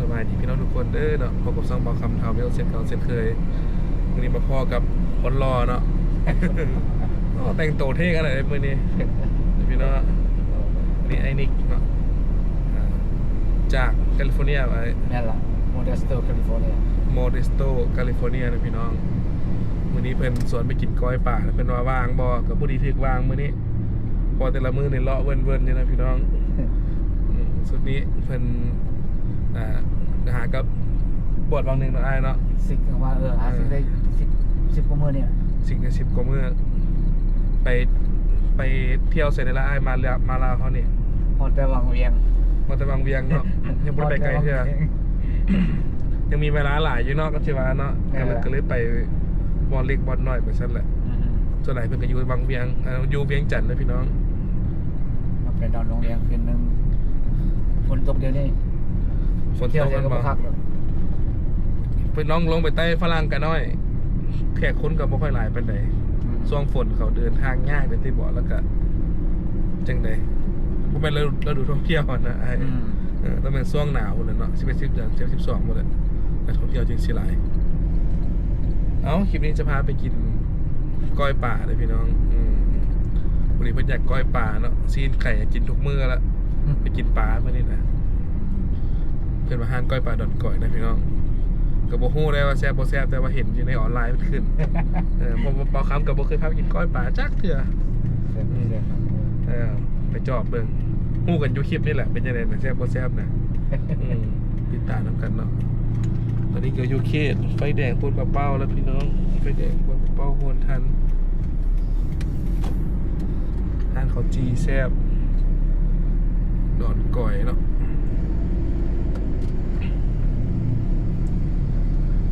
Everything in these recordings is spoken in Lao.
ສະບາຍດີພີ່ນ້ອງທຸກຄົນເດີເນາະ, ພົບກັບຊ່ອງບ່າວຄຳທາວເວລເຊັ່ນເກົ່າເຊັ່ນເຄີຍ. ມື້ນີ້ມາພໍ້ກັບຄົນຫຼໍ່ເນາະ. ໂອ້ ແຕ່ງໂຕເທ່ຂະໜາດໃດມື້ນີ້ພີ່ນ້ອງ. ນີ້ອ້າຍນິກເນາະ ອາ ຈາກກາລິຟໍເນຍ. ແມ່ນລະ ໂມເດສໂຕ ກາລິຟໍເນຍ ໂມເດສໂຕ ກາລິຟໍເນຍນະພີ່ນ້ອງ. ມື້ນີ້ເພິ່ນຊວນໄປກິນກ້ອຍປາ ເພິ່ນວ່າວ່າງບໍ່ ກໍພໍດີຖືກວ່າງມື້ນີ້. ເພາະແຕ່ລະມື້ນີ້ເລາະເວີ້ນໆຢູ່ນະພີ່ນ້ອງ. ອືມ ຊຸດນີ້ເພິ່ນ ອ່າ ຫາກັບບວດຫວ່າງໜຶ່ງເນາະອ້າຍເນາະ. ສິກວ່າ ເອີ ຫາສິກໄດ້ສິບ ສິບກວ່າມື້ນີ້ ສິກໄດ້ສິບກວ່າມື້. ໄປ ໄປທ່ຽວໃສແດ່ລະອ້າຍ ມາລາວ ມາລາວເຮົານີ້? ຮອດແຕ່ວັງວຽງ ຮອດແຕ່ວັງວຽງເນາະ. ຍັງບໍ່ໄດ້ໄປໄກເທື່ອ ຍັງມີເວລາຫຼາຍຢູ່ເນາະ ກໍຊິວ່າເນາະ. ແມ່ນ ກໍເລີຍ ແຫຼະ ກໍເລີຍໄປບ່ອນເລັກບ່ອນນ້ອຍໄປຊັ້ນແຫຼະ. ອືມ ສ່ວນຫຼາຍເພິ່ນກໍຢູ່ວັງວຽງ ເອີ ຢູ່ວຽງຈັນນະພີ່ນ້ອງ. ມາໄປນອນໂຮງແຮມຄືນໜຶ່ງ. ຝົນຕົກດຽວນີ້ ຝົນຕົກແມ່ນບໍ່? ໄປນອນລົງໄປໃຕ້ຝຣັ່ງກະນ້ອຍ ແຂກຄົນກໍບໍ່ຄ່ອຍຫຼາຍປານໃດ. ອືມ ຊ່ວງຝົນເຂົາເດີນທາງຍາກເດ້ຕິບໍ ແລ້ວກະຈັ່ງໃດ ບໍ່ແມ່ນລະດູທ່ອງທ່ຽວນະອ້າຍ. ອືມ ເອີ ຕ້ອງແມ່ນຊ່ວງໜາວພຸ້ນແຫຼະເນາະ ສິບເອັດ ສິບ ສິບສອງພຸ້ນແຫຼະ ນັກທ່ອງທ່ຽວຈຶ່ງຊິຫຼາຍ. ເອົ້າ ຄລິບນີ້ຈະພາໄປກິນກ້ອຍປາເດີພີ່ນ້ອງ. ອືມ ມື້ນີ້ເພິ່ນຢາກກ້ອຍປາເນາະ ຊີ້ນໄກ່ກິນທຸກມື້ລະ. ອືມ ໄປກິນປາມື້ນີ້ນະ. ເພິ່ນວ່າຮ້ານກ້ອຍປາດອນກ້ອຍນະພີ່ນ້ອງ. ກໍບໍ່ຮູ້ໄດ້ວ່າແຊບບໍ່ແຊບ ແຕ່ວ່າເຫັນຢູ່ໃນອອນລາຍມັນຂຶ້ນ. ເອີ ເພາະວ່າບ່າວຄຳກໍບໍ່ເຄີຍພາໄປກິນກ້ອຍປາຈັກເທື່ອ. ແຊບ ອືມ ແຊບ. ເອີ ໄປຈອບເບິ່ງ ຮູ້ກັນຢູ່ຄລິບນີ້ແຫຼະ ເປັນຈັ່ງໃດນະ ແຊບບໍ່ແຊບນະ. ອືມ ຕິດຕາມນຳກັນເນາະ. ຕອນນີ້ກໍຢູ່ເຂດໄຟແດງໂພນປາເປົ້າແລ້ວພີ່ນ້ອງ ໄຟແດງໂພນປາເປົ້າ ໂພນທັນ. ຮ້ານເຂົ້າຈີ່ແຊບ ດອນກ້ອຍເນາະ.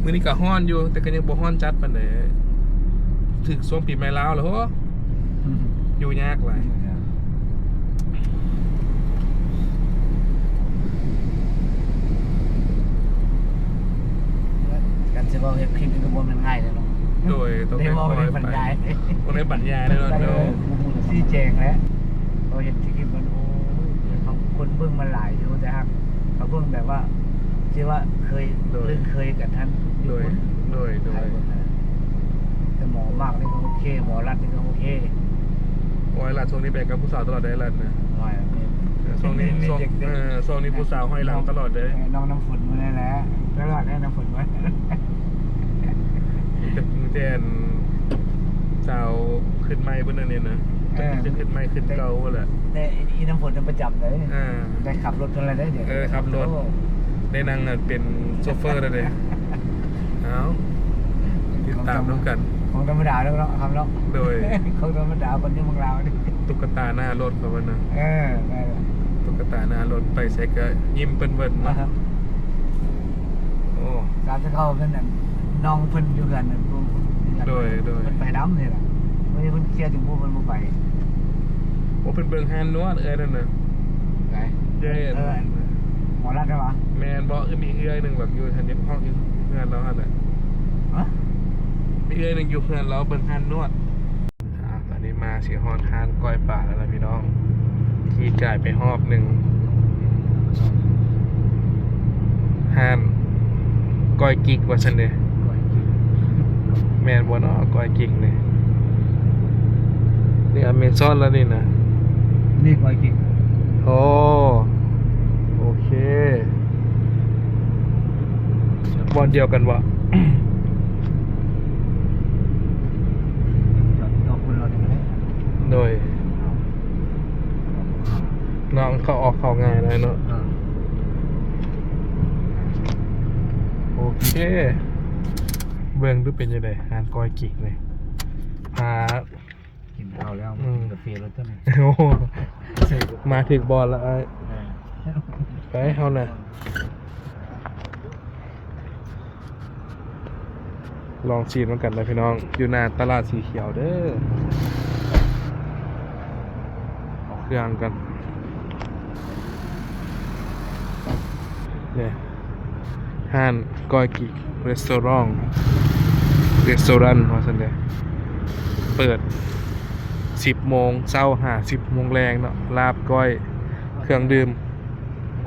ມື້ນີ້ກໍຮ້ອນຢູ່ ແຕ່ກໍຍັງບໍ່ຮ້ອນຈັດປານໃດ ຖືກຊ່ວງປີໃໝ່ລາວແລ້ວ. ໂອ້ ອືມ ຢູ່ຍາກຫຼາຍ. ການຊິເວົ້າເຮັດຄລິບນີ້ກໍບໍ່ແມ່ນງ່າຍເດ້ເນາະ. ໂດຍ ຕ້ອງໄດ້ເວົ້າ ໄດ້ບັນຍາຍ ຕ້ອງໄດ້ບັນຍາຍແນ່ນອນ. ໂດຍ ຊີ້ແຈງແຫຼະ ເຮົາເຮັດຄລິບມັນ ໂອ້ຍ ຄົນເບິ່ງມັນຫຼາຍຢູ່ ແຕ່ຫາກເຂົາເບິ່ງແບບວ່າ ທີ່ວ່າເຄີຍ ໂດຍ ລຶ້ງເຄີຍກັນຫັ້ນ. ໂດຍ ໂດຍ ໂດຍ ແຕ່ໝໍມາກນີ້ກໍໂອເຄ ໝໍລັດນີ້ກໍໂອເຄ. ໂອ້ຍ ລັດຊ່ວງນີ້ໄປກັບຜູ້ສາວຕະຫຼອດໄດ໋ລັດນະ. ໂອ້ຍ ເອີ ຊ່ວງນີ້ ມີ ມີ ຊ່ວງ ເດັກໆ ເອີ ຊ່ວງນີ້ຜູ້ສາວຫ້ອຍຫຼັງຕະຫຼອດເດ້. ເອີ ນ້ອງນ້ຳຝົນມື້ນັ້ນແຫຼະ ຕະຫຼອດເດ້ນ້ຳຝົນ. ມີແຕ່ ມີແຕ່ອັນສາວຂຶ້ນໃໝ່ເບິດອັນນີ້ນະ. ເອີ ຈະຂຶ້ນໃໝ່ຂຶ້ນເກົ່າພຸ້ນແຫຼະ ແຕ່ອີນ້ຳຝົນນະປະຈຳເດ້. ອ່າ ໄດ້ຂັບລົດເທົ່ານັ້ນເດ້. ເອີ ຂັບລົດ ໂອ້ ໄດ້ນັ່ງອັນເປັນໂຊເຟີແລ້ວເດ້. ເອົ້າ ຕິດຕາມນຳກັນ ຂອງທຳມະດາເນາະ ຄຳເນາະ. ໂດຍ ຂອງທຳມະດາຄົນຢູ່ເມືອງລາວນີ້ ຕຸກກະຕາໜ້າລົດເຂົາວ່ານະ. ເອີ ແມ່ນ ຕຸກກະຕາໜ້າລົດ ໄປໃສກໍຍິ້ມເປັນເວີນເນາະ. ອ່າຮະ ໂອ້ ສາວເຂົາເປັນອັນນ້ອງເພິ່ນຢູ່ເຮືອນນັ້ນ. ໂດຍ ໂດຍ ເພິ່ນໄປນຳນີ້ລະ ມື້ນີ້ເພິ່ນເຄຍຢູ່ ເພິ່ນບໍ່ໄປ. ໂອ້ ເພິ່ນເບິ່ງຮ້ານນວດເອື້ອຍນັ້ນນະ. ໃສ? ເອື້ອຍ ເອີ ໝໍລັດນະຫວາ? ແມ່ນບໍ່? ເອີ ມີເອື້ອຍໜຶ່ງແບບຢູ່ຫັ້ນ ຢູ່ຫ້ອງ ຢູ່ເຮືອນລາວຫັ້ນນະ. ຮະ? ມີເອື້ອຍໜຶ່ງຢູ່ເຮືອນລາວເບິ່ງຮ້ານນວດ. ອ່າ ຕອນນີ້ມາຊິຮອດຮ້ານກ້ອຍປາແລ້ວນະພີ່ນ້ອງ ຂີ່ກາຍໄປຮອບໜຶ່ງ. ຮ້ານກ້ອຍກິກວ່າຊັ້ນເດ. ກ້ອຍກິກ ແມ່ນບໍ່ເນາະ ກ້ອຍກິກນີ້? ນີ້ອາເມຊອນແລ້ວນີ້ນະ. ນີ້ກ້ອຍກິກ. ໂອ້ ໂອເຄ. ບ່ອນດຽວກັນບໍ່? ໂດຍ ເນາະ ເຂົ້າອອກເຂົ້າງ່າຍໄດ້ເນາະ. ອ່າ ໂອເຄ ເບິ່ງດູເປັນຈັ່ງໃດ ຮ້ານກ້ອຍກິກນີ້. ພາ ກິນເຂົ້າແລ້ວ ອືມ ມາກິນກາເຟແລ້ວຕົວນີ້. ໂອ້ ມາຖືກບ່ອນລະອ້າຍ. ເອີ ໄປເຮົານະ ລອງຊີມນຳກັນເດີພີ່ນ້ອງ ຢູ່ໜ້າຕະຫຼາດສີຂຽວເດີ. ເອົາເຄື່ອງກ່ອນ ນີ້ ຮ້ານກ້ອຍກິກ ເຣສໂຕຣອງ ເຣສໂຕຣານວ່າຊັ້ນເດ. ເປີດສິບໂມງເຊົ້າຫາສິບໂມງແລງເນາະ. ລາບ ກ້ອຍ ເຄື່ອງດື່ມ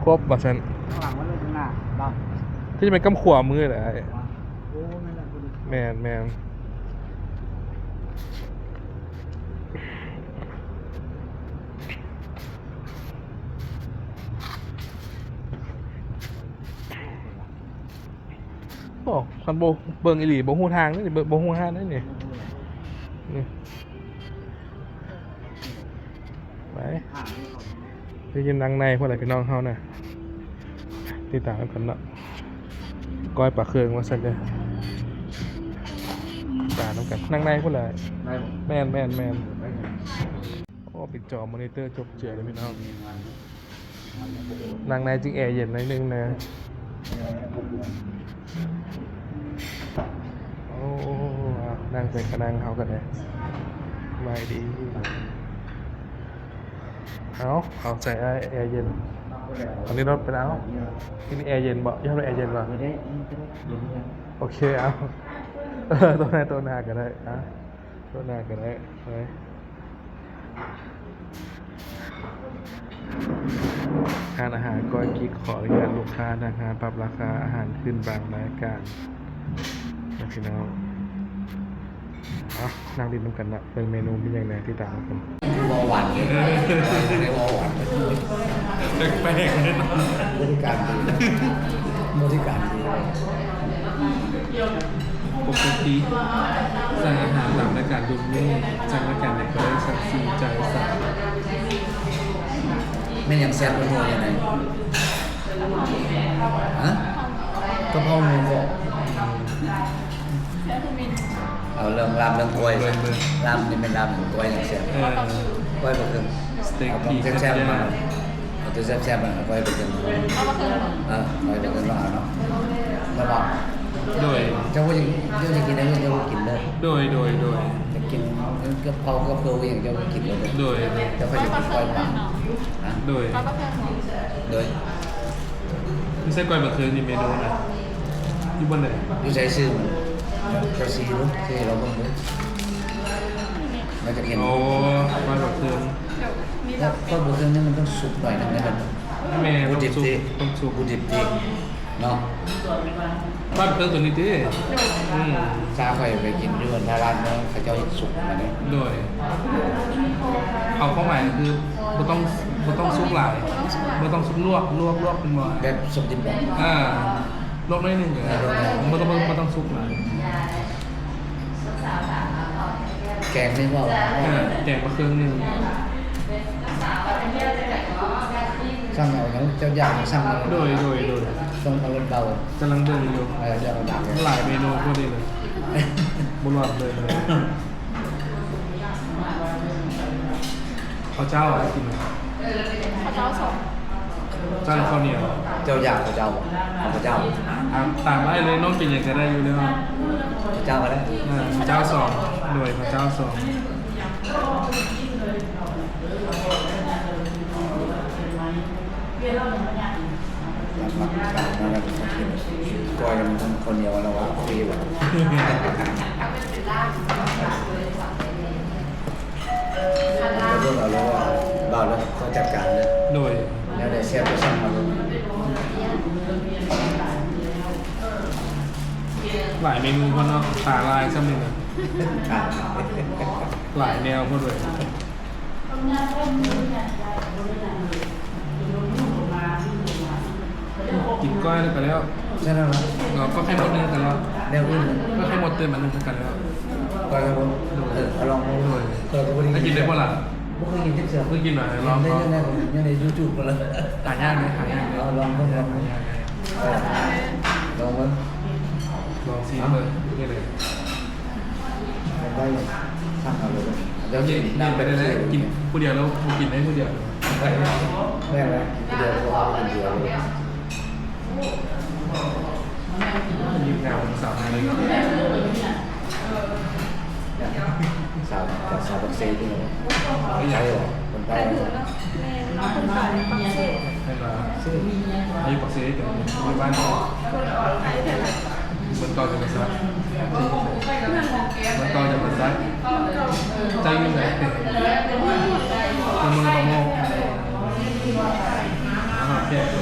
ຄົບວ່າຊັ້ນ. ຂ້າງຫຼັງມັນເລີຍຂ້າງໜ້າ ບໍ່ ທີ່ຈະແມ່ນກຳຂວາມືແຫຼະອ້າຍ. ໂອ້ ແມ່ນແຫຼະ ພໍດີ ແມ່ນໆ. ໂອ້ ຄັນບໍ່ເບິ່ງອີ່ຫຼີ ບໍ່ຮູ້ທາງເດ້ນີ້ ບໍ່ ບໍ່ຮູ້ຮ້ານເດ້ນີ້ ນີ້ ໄປ ໄປກິນນັ່ງໃນພຸ້ນແຫຼະພີ່ນ້ອງເຮົານະ ຕິດຕາມນຳກັນເນາະ ກ້ອຍປາເຄິ່ງວ່າຊັ້ນເດີ ຕາມນຳກັນ ນັ່ງໃນພຸ້ນແຫຼະ ໄດ້ບໍ່? ແມ່ນໆໆ ໄດ້ ໂອ້ ເປັນຈໍມໍນິເຕີຈົບເຈືອເລີຍພີ່ນ້ອງ. ນັ່ງໃນຈຶ່ງແອເຢັນໜ້ອຍໜຶ່ງນະ. ໂອ້ ນັ່ງໃສ່ຂະນັງເຮົາກໍໄດ້ ສະບາຍດີ. ເອົາ ເອົາໃສ່ອ້າຍ ແອເຢັນ ອັນນີ້ລົດເປັນ ເອົາ ກິນແອເຢັນບໍ່? ຢາກໄດ້ແອເຢັນບໍ່? ໂອເຄ ເອົາ ເອີ ໂຕໜ້າ ໂຕໜ້າກໍໄດ້ ອ່າ ໂຕໜ້າກໍໄດ້ ໄປ. ຮ້ານອາຫານກ້ອຍກິກ ຂໍອະນຸຍາດລູກຄ້ານັ່ງຫາ ປັບລາຄາອາຫານຂຶ້ນບາງລາຍການນະພີ່ນ້ອງ. ເອົາ ນັ່ງຫຼິ້ນນຳກັນເນາະ ເບິ່ງເມນູມີຫຍັງແດ່ ຕິດຕາມນຳກັນ. ເວົ້າຫວານເດ້ ເວົ້າຫວານ ແປກໆ ເລີຍເນາະ ບໍລິການດີ ບໍລິການດີ. ປົກກະຕິສັ່ງອາຫານຕາມລາຍການທຸກມື້ ສັ່ງລາຍການໃດກໍໄດ້ ສັ່ງສີ່ ຈ່າຍສາມ. ແມ່ນຫຍັງແຊບກວ່າໝູ່ຈັ່ງໃດ? ຮະ? ກະເພາໝູເບາະ? ເອົາເລື່ອງລາບເລື່ອງກ້ອຍ ເບິ່ງໆ ລາບນີ້ແມ່ນລາບກ້ອຍຈັ່ງແຊບ ເອີ ກ້ອຍປາເຄິ່ງ ສະເຕັກ ເອົາຂອງແຊບໆ ມາ ເອົາໂຕແຊບໆ ມາ ກ້ອຍປາເຄິ່ງ ເອົາປາເຄິ່ງ ເອີ ກ້ອຍປາເຄິ່ງ ລອງເອົາເນາະ ລະບາດ. ໂດຍ ເຈົ້າບໍ່ຢາກ ເຈົ້າຢາກກິນຫຍັງ ເຈົ້າກໍກິນເດີ. ໂດຍ ໂດຍ ໂດຍ ຢາກກິນກະເພາ ກະເພີຫຍັງ ເຈົ້າກໍກິນເລີຍເດີ. ໂດຍ ແຕ່ຂ້ອຍຢາກກິນກ້ອຍປາ. ຮະ? ໂດຍ ໂດຍ. ຢູ່ໃສກ້ອຍປາເຄິ່ງນີ້ ເມນູນະ ຢູ່ບ່ອນໃດ? ຢູ່ໃສຊື່ມັນ? ເຈົ້າ ເຈົ້າຊີເບິ່ງ ຊີໃຫ້ລາວເບິ່ງເບິ່ງ ລາວຈະເຫັນ. ໂອ້ ກ້ອຍປາເຄິ່ງ ກ້ອຍປາເຄິ່ງນີ້ມັນຕ້ອງສຸກໜ້ອຍໜຶ່ງເດ້ ແມ່ນ ບໍ່ດິບຕິ ຕ້ອງສຸກ ບໍ່ດິບຕິເນາະ. ປາເຄິ່ງໂຕນີ້ຕິ? ອືມ ຊາຂ້ອຍໄປກິນຢູ່ອັນທ່າລາດເນາະ ເຂົາເຈົ້າເຮັດສຸກມາເດ້. ໂດຍ ເອົາຄວາມໝາຍກໍຄືບໍ່ຕ້ອງ ບໍ່ຕ້ອງສຸກຫຼາຍ ບໍ່ຕ້ອງສຸກຫຼາຍ ບໍ່ຕ້ອງສຸກ ລວກ ລວກ ລວກເປັນບໍ່? ແບບສຸກດິບບໍ່? ອ່າ ລວກໜ້ອຍໜຶ່ງກໍໄດ້ ເອີ ບໍ່ຕ້ອງ ບໍ່ຕ້ອງສຸກຫຼາຍ. ແກງນີ້ບໍ່? ເອີ ແກງປາເຄິ່ງນີ້ ສັ່ງເອົາຫຍັງເຈົ້າຢາກສັ່ງມາ. ໂດຍ ໂດຍ ໂດຍ ສົ່ງມາລົດເບົາ ກຳລັງເບິ່ງຢູ່ ເອີ ເຈົ້າກໍດັງ ຫຼາຍເມນູໂພດນີ້ເລີຍ ບໍ່ລອດເລີຍ. ເຂົ້າເຈົ້າໃຫ້ກິນ ເຂົ້າເຈົ້າສອງ ເຈົ້າເຂົ້າໜຽວ ເຈົ້າຢາກເຂົ້າເຈົ້າບໍ່? ເອົາເຂົ້າເຈົ້າ ຕາມ ຕາມອ້າຍເລີຍ ນ້ອງກິນຫຍັງກໍໄດ້ຢູ່ແລ້ວ ເຂົ້າເຈົ້າກໍໄດ້ ເອີ ເຂົ້າເຈົ້າສອງ ໂດຍ ເຂົ້າເຈົ້າສອງ. ຕາມຫຼັກການນັ້ນແຫຼະ ກິນກ້ອຍນຳເຂົ້າໜຽວລະວ່າ ຟຣີຫວາ. ເບິ່ງເອົາເລີຍວ່າບ່າວເລີກເຂົາຈັດການເລີຍ. ໂດຍ ແນວໃດແຊບກໍສັ່ງມາໂລດ. ຫຼາຍເມນູເພິ່ນເນາະ ຕາລາຍຊ່ຳນີ້ນະ ຫຼາຍແນວໂພດເວີຍ. ກິນກ້ອຍແລ້ວກໍແລ້ວ ແມ່ນແລ້ວ ເນາະ ກໍໄຂ່ມົດໜຶ່ງກໍແລ້ວ ແນວອື່ນ ກໍໄຂ່ມົດຕື່ມອັນໜຶ່ງກໍແລ້ວ ກ້ອຍໄຂ່ມົດ ໂດຍ ເອີ ລອງເບິ່ງ ໂດຍ ຂ້ອຍກໍບໍ່ໄດ້ກິນ ກິນໄດ້ບໍ່ລະ? ບໍ່ເຄີຍກິນຈັກເທື່ອ ເຄີຍກິນຫວາ? ລອງ ລອງ ໃນ ໃນ ໃນຢູທູບພຸ້ນລະ ຫາຍາກເດ້ ຫາຍາກເດ້ ເອົາລອງເບິ່ງ ລອງເບິ່ງ ເອີ ລອງເບິ່ງ ລອງຊີມເບິ່ງ ນີ້ເລີຍ. ໄດ້ ສັ່ງເອົາເລີຍ ດຽວກິນ ກິນໄປເລື້ອຍໆ ກິນຜູ້ດຽວແລ້ວບໍ່ກິນໃຫ້ຜູ້ດຽວ ໄດ້ ໄດ້ ກິນຜູ້ດຽວ ກິນຜູ້ດຽວເລີຍ. ຍືດຍາວສາວໄທເລີຍ ສາວ ສາວປັກເຊ ທີ່ ໄທ ຄົນໄທ ແມ່ນ ຄົນໄທ ປັກເຊ ແມ່ນບໍ່? ຢູ່ປັກເຊ ຢູ່ບ້ານ ເມືອງເກົ່າຈຳປາສັກ ເມືອງເກົ່າຈຳປາສັກ ເຈົ້າຢູ່ໃສ? ຢູ່ເມືອງປາໂມກ ມາຫາແຂກເດີ.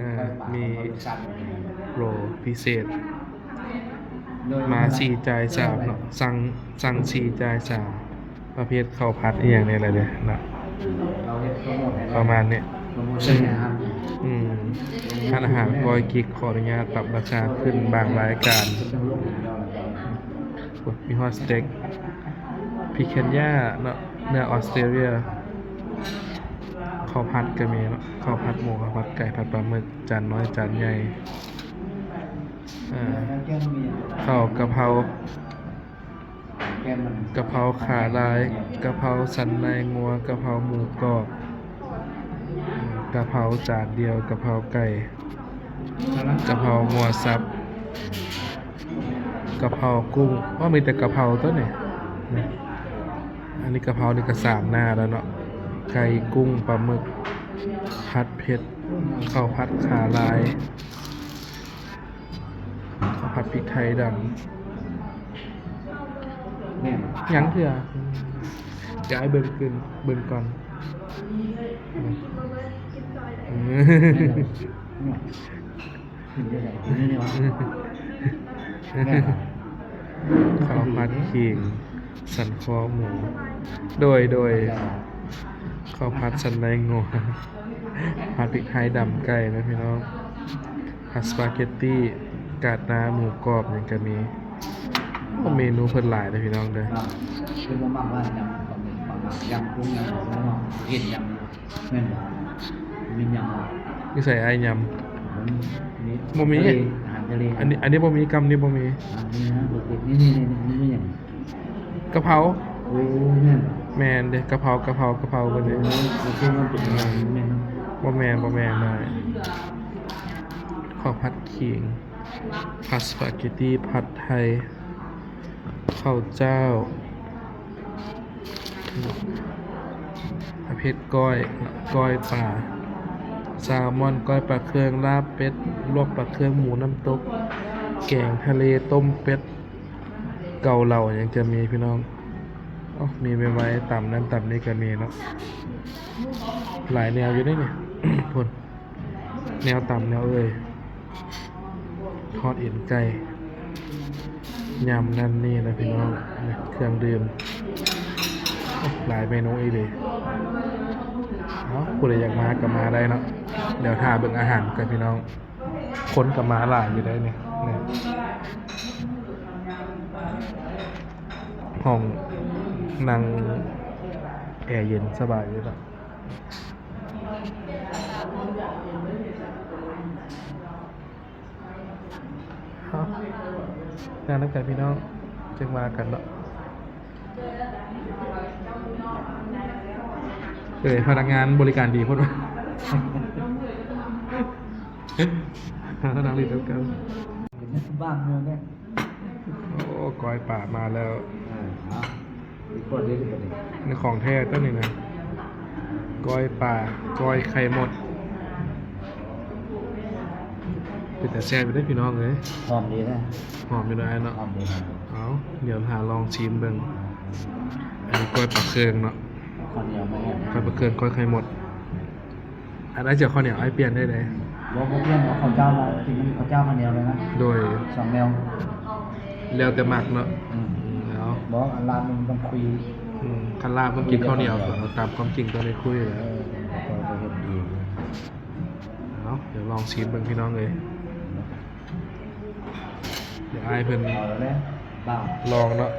ອ່າ ມີໂປຣພິເສດ ມາສີ່ຈ່າຍສາມເນາະ ສັ່ງ ສັ່ງສີ່ຈ່າຍສາມ ປະເພດເຂົ້າຜັດອີ່ຫຍັງນີ້ແຫຼະເດ້ເນາະ ປະມານນີ້. ອືມ ຮ້ານອາຫານກ້ອຍກິກ ຂໍອະນຸຍາດປັບລາຄາຂຶ້ນບາງລາຍການ. ໂອ້ຍ ມີຮອດສະເຕັກ ພິເຄນຢາເນາະ ເນື້ອອອສເຕຣເລຍ. ເຂົ້າຜັດກໍມີເນາະ ເຂົ້າຜັດໝູ ເຂົ້າຜັດໄກ່ ຜັດປາໝຶກ ຈານນ້ອຍ ຈານໃຫຍ່. ເຂົ້າກະເພົາ ກະເພົາຂາລາຍ ກະເພົາສັນໃນງົວ ກະເພົາໝູກອບ ກະເພົາຈານດຽວ ກະເພົາໄກ່ ກະເພົາງົວສັບ ກະເພົາກຸ້ງ. ໂອ້ ມີແຕ່ກະເພົາຕົວນີ້. ອັນນີ້ກະເພົານີ້ກໍສາມໜ້າແລ້ວເນາະ ໄກ່ ກຸ້ງ ປາໝຶກ ຜັດເຜັດ ເຂົ້າຜັດຂາລາຍ ເຂົ້າຜັດພິກໄທດຳ. ແມ່ນ ຍັງເທື່ອ ດຽວອ້າຍເບິ່ງຂຶ້ນ ເບິ່ງກ່ອນ. ເອີ ເປັນຈັ່ງໃດ ເປັນຈັ່ງໃດ ແມ່ນບໍ່? ເຂົ້າຜັດຂີງ ສັນຄໍໝູ ໂດຍ ໂດຍ ເຂົ້າຜັດສັນໃນງົວ ຜັດພິກໄທດຳໄກ່ນະພີ່ນ້ອງ ຜັດສະປາເກັດຕີ ກາດໜ້າໝູກອບຫຍັງກໍມີ. ໂອ້ ເມນູເພິ່ນຫຼາຍເດີພີ່ນ້ອງເດີ. ເນາະ ເພິ່ນບໍ່ມັກວ່າຍຳ ຍຳກຸ້ງ ຍຳຫຍັງ ເຫັນຍຳ ແມ່ນບໍ່? ມີຍຳບໍ່? ຢູ່ໃສອ້າຍຍຳ? ບໍ່ມີ ບໍ່ມີ ທະເລ ອາຫານທະເລ. ອັນນີ້ ອັນນີ້ບໍ່ມີ ກຳນີ້ບໍ່ມີ. ອ່າ ມີນະ ບໍ່ເປັນ ນີ້ໆໆ ນີ້ຫຍັງ? ກະເພົາ. ໂອ້ ແມ່ນບໍ່? ແມ່ນເດ້ ກະເພົາ ກະເພົາ ກະເພົາເພິ່ນເດ້. ໂອ້ ບໍ່ແມ່ນ ບໍ່ແມ່ນ ບໍ່ແມ່ນ ບໍ່ແມ່ນ. ເຂົ້າຜັດຂີງ ຜັດສະປາເກັດຕີ ຜັດໄທ ເຂົ້າຈ້າວ ປະເພດກ້ອຍ ກ້ອຍປາ ແຊລມອນ ກ້ອຍປາເຄື່ອງ ລາບເປັດ ລວກປາເຄື່ອງ ໝູນ້ຳຕົກ ແກງທະເລ ຕົ້ມເປັດ ເກົາເລົາ ຫຍັງຈະມີພີ່ນ້ອງ. ໂອ້ ມີໄວໆ ຕຳນັ້ນຕຳນີ້ກໍມີເນາະ ຫຼາຍແນວຢູ່ເດ້ນີ້ ພຸ້ນ. ແນວຕຳແນວເອີ່ຍ ທອດເອັນໄກ່ ຍຳນັ້ນນີ້ນະພີ່ນ້ອງ ເຄື່ອງດື່ມ ໂອ້ ຫຼາຍເມນູອີ່ຫຼີ. ເອົ້າ ຜູ້ໃດຢາກມາກໍມາໄດ້ເນາະ. ດຽວຖ້າເບິ່ງອາຫານກັນພີ່ນ້ອງ ຄົນກໍມາຫຼາຍຢູ່ໄດ໋ນີ້. ນີ້ ຫ້ອງນັ່ງແອເຢັນສະບາຍຢູ່ເນາະ. ເອົ້າ ນັ່ງນຳກັນພີ່ນ້ອງ ຈຶ່ງວ່າກັນເນາະ. ເອີ ພະນັກງານບໍລິການດີໂພດວ່າ ນັ່ງຫຼິ້ນນຳກັນ ບ້ານເມືອງເດ້. ໂອ້ ກ້ອຍປາມາແລ້ວ. ເອີ ເອົາ ອີກກ້ອນເດ້ບັດນີ້ ນີ້ຂອງແທ້ຕົວນີ້ນະ ກ້ອຍປາ ກ້ອຍໄຂ່ມົດ. ເປັນຕາແຊບຢູ່ເດ້ພີ່ນ້ອງເອີຍ. ຫອມດີນະ. ຫອມຢູ່ເນາະອ້າຍເນາະ. ຫອມດີ ຫອມດີ. ເອົາ ດຽວຫາລອງຊີມເບິ່ງ. ອັນນີ້ກ້ອຍປາເຄື່ອງເນາະ. ຂ້າວໜຽວມາແຮງ ຂ້ອຍບໍ່ເຄີຍ ຂ້ອຍໄຂ່ໝົດ. ອັນ ອ້າຍເຈົ້າ ເຂົ້າໜຽວ ອ້າຍປ່ຽນໄດ້ເດ້. ບໍ່ ບໍ່ປ່ຽນດອກ ເຂົ້າເຈົ້າລະ ກິນເຂົ້າເຈົ້າ ເຂົ້າໜຽວເລີຍນະ. ໂດຍ ສອງແນວ ແລ້ວແຕ່ມັກເນາະ. ອືມ ເອົາ ບໍ່ ອັນລາບມັນຕ້ອງຄຸຍ. ອືມ ຄັນລາບຕ້ອງກິນເຂົ້າໜຽວ. ເອົາ ຕາມຄວາມຈິງຕ້ອງໄດ້ຄຸຍແຫຼະ. ເອີ ຂ້ອຍບໍ່ເຮັດດີ. ເອົາ ດຽວລອງຊີມເບິ່ງພີ່ນ້ອງເອີຍ. ດຽວອ້າຍເພິ່ນ ເອົາແລ້ວ ລອງເນາະ.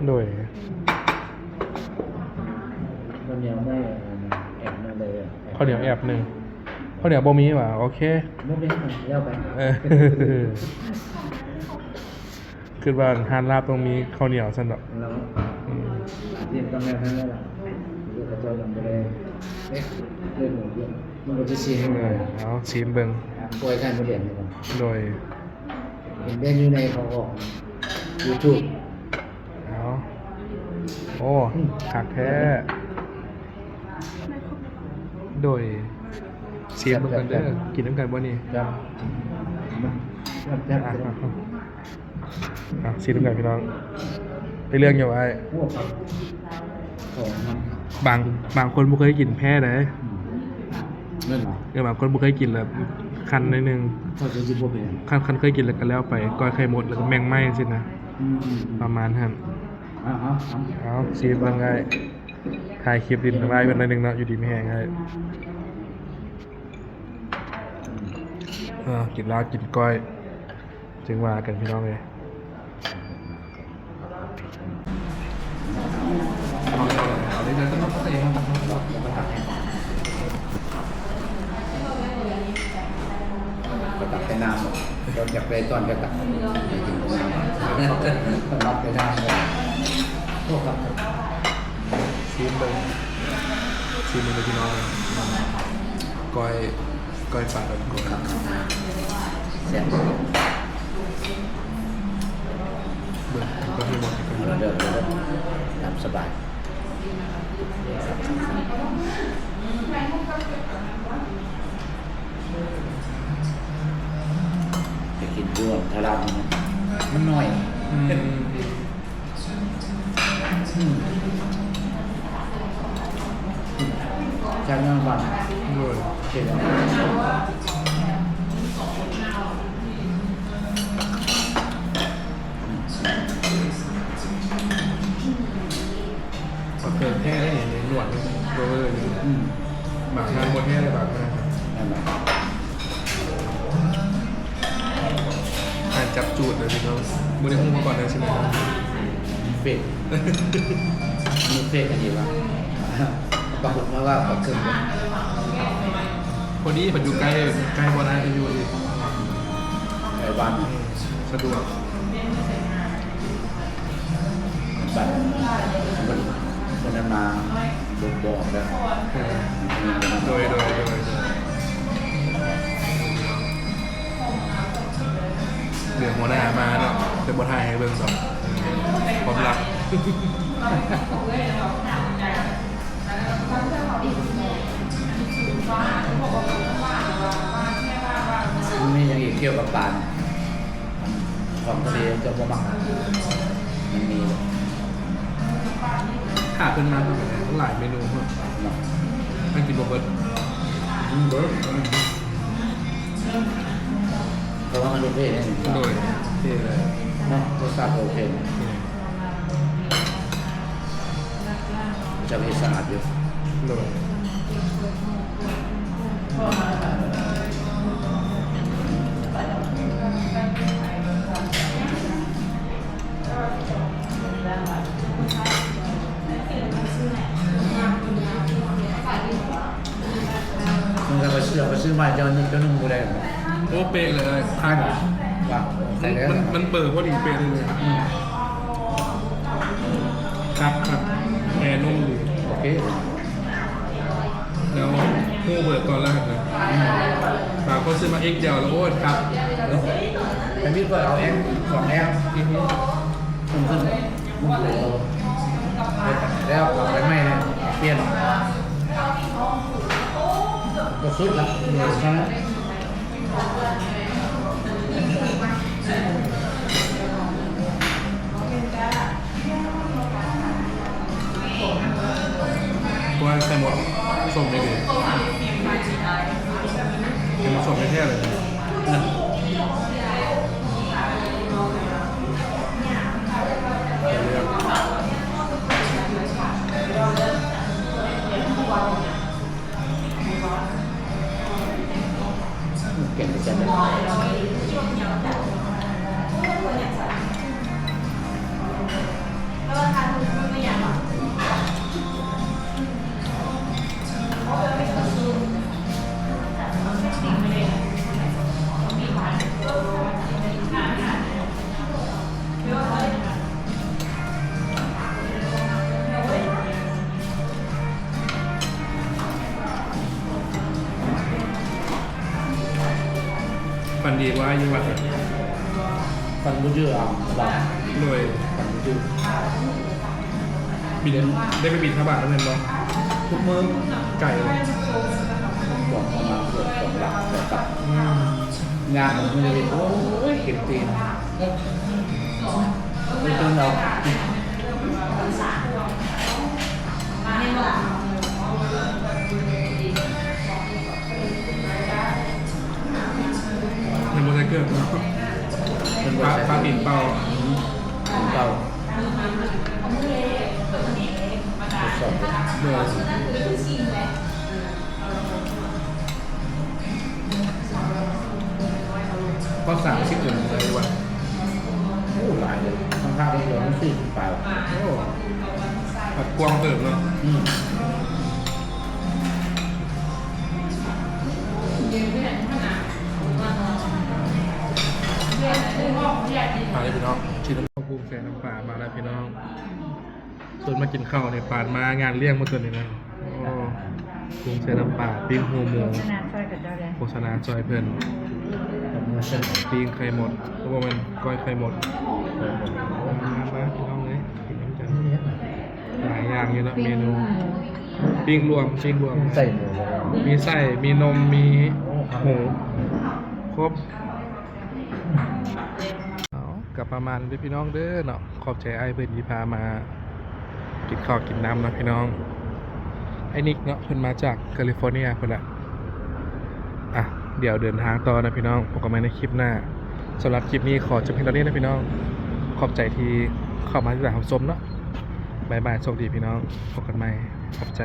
ໂດຍ ເຂົ້າໜຽວໄດ້ແອບໜຶ່ງເລີຍ. ເຂົ້າໜຽວແອບໜຶ່ງ ເຂົ້າໜຽວບໍ່ມີຫວາ? ໂອເຄ ບໍ່ເປັນຫຍັງ ແລ້ວໄປ. ເອີ ຄິດວ່າຮ້ານລາບຕ້ອງມີເຂົ້າໜຽວຊັ້ນດອກ. ເນາະ ອືມ ອາຊີບຕ້ອງແນວນັ້ນແຫຼະ ເຂົາເຈົ້າຍັງບໍ່ໄດ້ເຮັດເລື່ອງ ມັນກໍຊິຊີມ. ເອີ ເອົາຊີມເບິ່ງ ກ້ອຍໄຂ່ມົດແດງນີ້. ໂດຍ ເຫັນແຕ່ຢູ່ໃນເຂົາອອກຢູທູບ. ເອົາ ໂອ້ ອືມ ຄັກແທ້. ໂດຍ ຊີມເບິ່ງກັນເດີ. ກິນນຳກັນບໍ່ນີ້? ແຊບ ແຊບ ແຊບ. ອ່ະ ຊີມນຳກັນພີ່ນ້ອງ. ໄດ້ເລື່ອງຢູ່ອ້າຍ. ໂອ້ ຄັກ ບາງ ບາງຄົນບໍ່ເຄີຍກິນແພ້ເດ້. ອືມ ແມ່ນບໍ່? ເອີ ບາງຄົນບໍ່ເຄີຍກິນແລ້ວຄັນໜ້ອຍໜຶ່ງ. ຂ້ອຍກໍຊິບໍ່ເປັນຫຍັງ ຄັນ ຄັນເຄີຍກິນແລ້ວກໍແລ້ວໄປ. ກ້ອຍໄຂ່ມົດ ແລ້ວກໍແມງໄມ້ຊີ້ນະ. ອືມໆໆ ປະມານຫັ້ນ. ເອົາ ເອົາ ເອົາ ຊີມເບິ່ງອ້າຍ. ຖ່າຍຄລິບຫຼິ້ນນ້ຳລາຍເພິ່ນໜ້ອຍໜຶ່ງເນາະ. ຢູ່ດີມີແຮງອ້າຍ. ເອີ ກິນລາບກິນກ້ອຍ ຈຶ່ງວ່າກັນພີ່ນ້ອງເອີຍ. ກໍຕັກແຕ່ນ້ຳ ເຈົ້າຢາກໄດ້ຊ້ອນກໍຕັກ ໄດ້ກິນນ້ຳ ກໍຕັກແຕ່ນ້ຳ. ໂອ້ ຄັກ ຊີມເບິ່ງ ຊີມເບິ່ງເດີພີ່ນ້ອງ. ກ້ອຍ ກ້ອຍປາດຳກ້ອຍ ແຊບ ເບິ່ງ ເອົາເດີ ຕາມສະບາຍ. ໄປກິນຢູ່ທາລາດນີ້ ມັນໜ້ອຍ. ອືມ ອືມ ຈາກນັ້ນບ້ານ ໂດຍ ເຂດ ປາເກີແທ້ເດ້ ໜວດມັນເວີຢູ່. ອືມ ບາງງານບໍ່ແທ້ເດ້ ບາງງານ. ແມ່ນບໍ່? ອ່ານຈັບຈູດເລີຍພີ່ນ້ອງ ບໍ່ໄດ້ຮູ້ມາກ່ອນເລີຍຊີ້ນະ. ເຟກ ມີເຟກອັນນີ້ວ່າ ປາກົດມາວ່າປາເກີ ພໍດີເພິ່ນຢູ່ໃກ້ ໃກ້ບ່ອນອ້າຍເພິ່ນຢູ່ອີກ ໃກ້ບ້ານ ອືມ ສະດວກ. ບັດ ເພິ່ນ ເພິ່ນນັ້ນມາບອກແລ້ວ. ເອີ ໂດຍ ໂດຍ ໂດຍ ໂດຍ. ເຫຼືອຫົວໜ້າມາເນາະ ແຕ່ບໍ່ຖ່າຍໃຫ້ເບິ່ງດອກ ຄວາມລັບ. ມັນມີຫຍັງອີກກ່ຽວກັບປານ ຂອງທະເລເຈົ້າບໍ່ມັກ? ມັນມີ ຖ້າເພິ່ນມາ ມັນຫຼາຍເມນູເນາະ ເນາະ ມັນກິນບໍ່ເບິດ. ອືມ ເບິດ ເພາະວ່າມັນໂອເຄເດ້. ໂດຍ ໂອເຄເລີຍເນາະ ລົດຊາດໂອເຄ. ເຈົ້າເຮັດສະອາດຢູ່. ໂດຍ ມັນກໍໄປຊື້ ໄປຊື້ມາເຈົ້າໜຶ່ງ ເຈົ້າໜຶ່ງບໍ່ໄດ້. ໂອ້ ເປະເລີຍ ຄັກ ວ່າ ມັນ ມັນ ມັນເປີພໍດີເປະເລີຍ. ອືມ ຄັກ ຄັກ ແອນຸ່ມດີ ໂອເຄ ແລ້ວຮູ້ເບີຕອນລະຫັດນະ. ອືມ ບາງຄົນຊື້ມາເອັກດຽວແລ້ວ ໂອ້ຍ ຄັກ ແຕ່ມີເປີເອົາເອັກ ສອງເອັກ ອືມ ຂຶ້ນ ແລ້ວເອົາໄປໃໝ່ເລີຍ ປ່ຽນ ກໍສຸດລະ ເທົ່ານັ້ນ. ສົ້ມນີ້ດີ ເປັນສົ້ມແທ້ໆເລີຍ. ເກັ່ງເກີນໄປ. ຝັນດີບໍ່ ຢູ່ວັດ? ຝັນບໍ່ຈື່ອາ. ໂດຍ ຝັນບໍ່ຈື່. ບິນ ໄດ້ໄປບິນທະບາດນຳເພິ່ນບໍ່? ທຸກມື້. ໄກບໍ່? ສອງປະມານສອງຫຼັກສອງຫຼັກ. ອືມ ຍ່າງອອກມາເລີຍ ໂອ້ຍ ເຈັບຕີນ. ໄປຕື່ນເອົາ. ຍັງບໍ່ໃສ່ເກີບເນາະ. ເພິ່ນບໍ່ໃສ່ເກີບ. ປາ ປາຕີນເປົ່າ. ຕີນເປົ່າ. ທົດສອບເບິ່ງ. ໂດຍ. ພໍສາມສິບເດືອນໄດ້ວ່າ. ໂອ້ ຫຼາຍເລີຍ. ທາງພາກເດືອນມັນສີ່ສິບປາຍ. ໂອ້ ພັດກວ້າງເຕີບເນາະ. ອືມ. ມາເລີຍພີ່ນ້ອງ ຊິນຳ ກຸ້ງແຊ່ນ້ຳປາມາແລ້ວພີ່ນ້ອງ. ຊວນມາກິນເຂົ້ານີ້ ປານມາງານລ້ຽງໝົດຕົວນີ້ນະ. ໂອ້ ກຸ້ງແຊ່ນ້ຳປາ ປີ້ງຫູໝູ. ໂຄສະນາຊ່ອຍເພິ່ນ. ປີ້ງໄຂ່ມົດ ບໍ່ແມ່ນ ກ້ອຍໄຂ່ມົດ. ມາໆ ພີ່ນ້ອງເອີຍ ກິນນຳກັນ. ຫຼາຍຢ່າງຢູ່ເນາະເມນູ. ປີ້ງລວມ ປີ້ງລວມ ໃສ່ໝູ ມີໄສ້ ມີນົມ ມີ ໂອ້ ຫູ ຄົບ. ເອົາ ກໍປະມານນີ້ເດີພີ່ນ້ອງເດີເນາະ. ຂອບໃຈອ້າຍເພິ່ນທີ່ພາມາກິນເຂົ້າກິນນ້ຳເນາະພີ່ນ້ອງ. ອ້າຍນິກເນາະ ເພິ່ນມາຈາກກາລິຟໍເນຍພຸ້ນລະ. ອ່ະ ດຽວເດີນທາງຕໍ່ນະພີ່ນ້ອງ. ພົບກັນໃໝ່ໃນຄລິບໜ້າ. ສຳລັບຄລິບນີ້ຂໍຈົບພຽງເທົ່ານີ້ນະພີ່ນ້ອງ. ຂອບໃຈທີ່ເຂົ້າມາຕິດຕາມຮັບຊົມເນາະ. ບາຍບາຍ ໂຊກດີພີ່ນ້ອງ. ພົບກັນໃໝ່. ຂອບໃຈ.